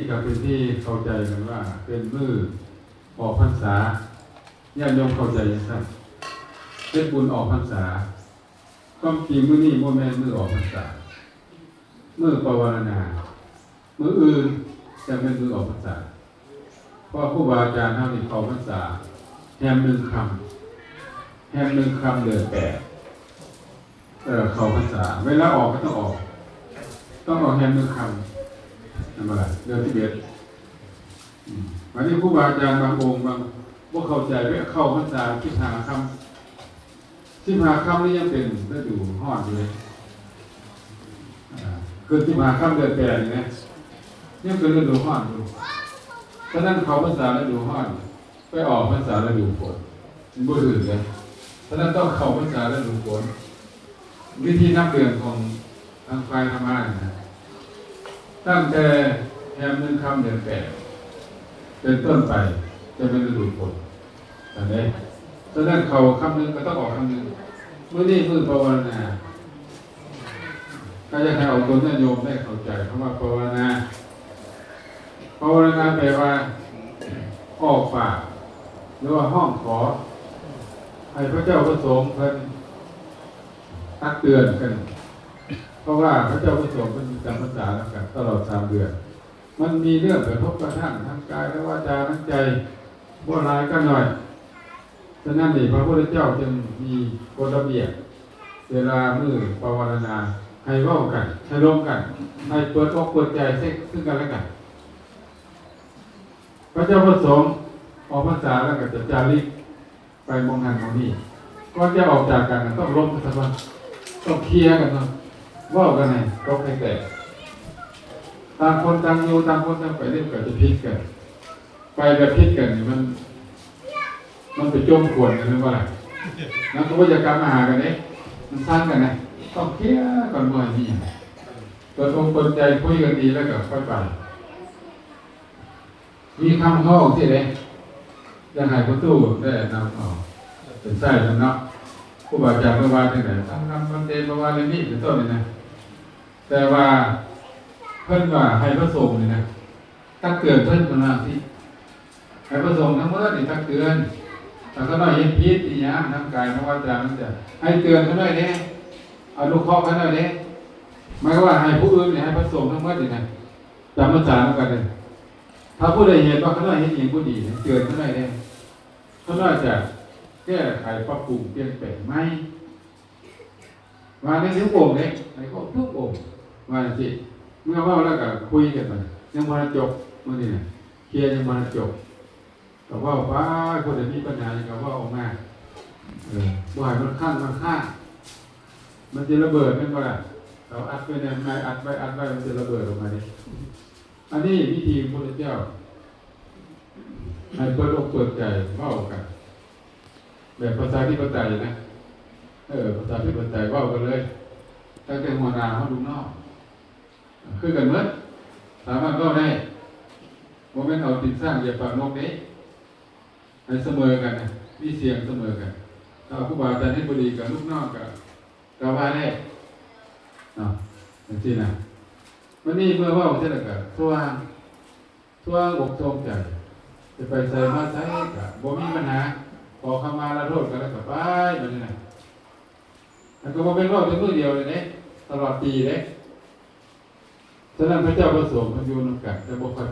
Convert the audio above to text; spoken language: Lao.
ກໍເປັນທີ່ເຂົ້າໃຈກັນວ່າເປັນມື້ອອກພັນສາ, ຍາດໂຍມເຂົ້າໃຈຈັ່ງຊັ້ນ, ເຮັດບຸນອອກພັນສາ. ຄວາມຈິງມື້ນີ້ບໍ່ແມ່ນມື້ອອກພັນສາ, ມື້ປະວາລະນາ, ມື້ອື່ນຈະແມ່ນມື້ອອກພັນສາ. ເພາະວ່າຄູບາອາຈານເຮົານີ້ເຂົ້າພັນສາແຮມໜຶ່ງຄ່ຳ, ແຮມໜຶ່ງຄ່ຳເດືອນແປດ ເອີ ເຂົ້າພັນສາ, ເວລາອອກກໍຕ້ອງອອກ, ຕ້ອງອອກແຮມໜຶ່ງຄ່ຳ ແມ່ນບໍ່ລະ? ເດືອນສິບເອັດ. ອືມ ບາດນີ້ຄູບາອາຈານບາງອົງບາງບໍ່ເຂົ້າໃຈ, ໄປເຂົ້າພັນສາສິບຫ້າຄ່ຳ, ສິບຫ້າຄ່ຳນີ້ຍັງເປັນລະດູຮ້ອນຢູ່ເດ້. ອ່າ ຄືສິບຫ້າຄ່ຳເດືອນແປດນີ້ນະ ຍັງເປັນລະດູຮ້ອນຢູ່. ສະນັ້ນເຂົ້າພັນສາລະດູຮ້ອນ ໄປອອກພັນສາລະດູຝົນ ມັນບໍ່ຖືກເດ້. ສະນັ້ນຕ້ອງເຂົ້າພັນສາລະດູຝົນ. ວິທີນັບເດືອນຂອງທາງຝ່າຍທຳມະນີ້ນະ ຕັ້ງແຕ່ແຮມໜຶ່ງຄ່ຳເດືອນແປດເປັນຕົ້ນໄປ ຈະເປັນລະດູຝົນ ເຫັນເດ້. ສະນັ້ນເຂົ້າຄ່ຳໜຶ່ງກໍຕ້ອງອອກຄ່ຳໜຶ່ງ. ມື້ນີ້ມື້ປະວາລະນາ ກໍຢາກໃຫ້ອອກຕົນຍາດໂຍມໄດ້ເຂົ້າໃຈຄຳວ່າປະວາລະນາ. ປະວາລະນາແປວ່າອອກປາກ ຫຼືວ່າຮ້ອງຂໍໃຫ້ພະເຈົ້າພະສົງເພິ່ນຕັກເຕືອນກັນ, ເພາະວ່າພະເຈົ້າພະສົງເພິ່ນຈຳພັນສານຳກັນຕະຫຼອດສາມເດືອນ. ມັນມີເລື່ອງກະທົບກະທັ່ງທາງກາຍ ແລະ ວາຈາ ທາງໃຈ ບໍ່ຫຼາຍກໍໜ້ອຍ. ສະນັ້ນນີ້ ພະພຸດທະເຈົ້າຈຶ່ງມີກົດລະບຽບ ເວລາມື້ປະວາລະນາ ໃຫ້ເວົ້າກັນ, ໃຫ້ລົມກັນ, ໃຫ້ເປີດອົກເປີດໃຈເຊິ່ງກັນແລະກັນ. ພະເຈົ້າພະສົງອອກພັນສາແລ້ວກໍຈະຈາລິກໄປໝ່ອງນັ້ນໝ່ອງນີ້. ກ່ອນຈະອອກຈາກກັນ ຕ້ອງລົມກັນຊະກ່ອນ, ຕ້ອງເຄຍກັນເນາະ, ເວົ້າກັນໃຫ້ຕົກໃຫ້ແຕກ. ຕ່າງຄົນຕ່າງຢູ່, ຕ່າງຄົນຕ່າງໄປ ເດ້ ກໍຈະຜິດກັນ. ໄປແບບຜິດກັນນີ້ ມັນ ມັນໄປຈົມຂວັນກັນ ແມ່ນບໍ່ລະ? ມັນກໍບໍ່ຢາກກັບມາຫາກັນເດ້, ມັນຊັງກັນນະ. ຕ້ອງເຄຍກ່ອນ ບໍ່ໃຫ້ມີຫຍັງ, ເປີດອົກເປີດໃຈ ຄຸຍກັນດີແລ້ວກໍຄ່ອຍໄປ. ມີຄຳເວົ້າຊີ້ເດ້ ຢາກໃຫ້ພໍ່ຕູ້ໄດ້ນຳເອົາໄປໃຊ້ນຳເນາະ. ຄູບາອາຈານເພິ່ນວ່າຈັ່ງໃດ? ທຳນຳພັນເຕ ປະວາລະມິ ເປັນຕົ້ນນີ້ນະ. ແຕ່ວ່າເພິ່ນວ່າໃຫ້ພະສົງນີ້ນະ ຕັກເຕືອນເພິ່ນ ເພິ່ນວ່າຊີ້. ໃຫ້ພະສົງທັງໝົດນີ້ຕັກເຕືອນ. ຖ້າຂ້ານ້ອຍເຮັດຜິດອີ່ຫຍັງທາງກາຍທາງວາຈາ ມັນຈະໃຫ້ເຕືອນຂ້ານ້ອຍແດ່, ອະນຸເຄາະຂ້ານ້ອຍແດ່. ໝາຍຄວາມວ່າໃຫ້ຜູ້ອື່ນນີ້, ໃຫ້ພະສົງທັງໝົດນີ້ນະ ຈຳພັນສານຳກັນເດ້. ຖ້າຜູ້ໃດເຫັນວ່າຂ້ານ້ອຍເຮັດອີ່ຫຍັງບໍ່ດີ ໃຫ້ເຕືອນຂ້ານ້ອຍແດ່. ຂ້ານ້ອຍຈະແກ້ໄຂ ປັບປຸງ ປ່ຽນແປງໃໝ່. ວ່າໃນທຸກອົງເດ້, ໃນເວົ້າທຸກອົງ ວ່າຈັ່ງຊີ້. ເມື່ອເວົ້າແລ້ວກໍຄຸຍກັນໄປ, ຍັງບໍ່ທັນຈົບມື້ນີ້ນະ, ເຄຍຍັງບໍ່ທັນຈົບ. ກໍເວົ້າໄປ, ຜູ້ໃດມີບັນຫາຫຍັງກໍເວົ້າອອກມາ. ເອີ, ບໍ່ໃຫ້ມັນຄ້າງມັນຄາ, ມັນຈະລະເບີດແມ່ນບໍ່ລະ? ເຮົາອັດໄວ້ແນ່ນ, ອັດໄວ້, ອັດໄວ້, ມັນຈະລະເບີດອອກມາເດ້. ອັນນີ້ວິທີຂອງພະພຸດທະເຈົ້າ ໃຫ້ເປີດອົກເປີດໃຈເວົ້າກັນ ແບບປະຊາທິປະໄຕນະ. ເອີ, ປະຊາທິປະໄຕເວົ້າກັນເລີຍ, ຕັ້ງແຕ່ຫົວໜ້າຮອດລູກນ້ອງ ຄືກັນໝົດ, ສາມາດເວົ້າໄດ້. ບໍ່ແມ່ນເອົາຕີນຊ້າງຢຽບປາກນົກເດ້. ໃຫ້ສະເໝີກັນນະ, ມີສຽງສະເໝີກັນ. ຖ້າຄູບາອາຈານເຮັດບໍ່ດີກັບລູກນ້ອງກໍ ກໍວ່າໄດ້ເນາະ, ຈັ່ງຊີ້ນະ. ບັດນີ້ເມື່ອເວົ້າເສັດແລ້ວກໍສະຫວ່າງ, ສະຫວ່າງອົກສະຫວ່າງໃຈ, ຈະໄປໃສມາໃສກໍບໍ່ມີບັນຫາ, ຂໍຂະມາລາໂທດກັນແລ້ວກໍໄປ, ບັດນີ້ນະ. ແລ້ວກໍບໍ່ແມ່ນເວົ້າແຕ່ມື້ດຽວເດ້, ຕະຫຼອດປີເດ້. ສະນັ້ນພະເຈົ້າພະສົງເພິ່ນຢູ່ນຳກັນ ຈະບໍ່ຄ່ອຍ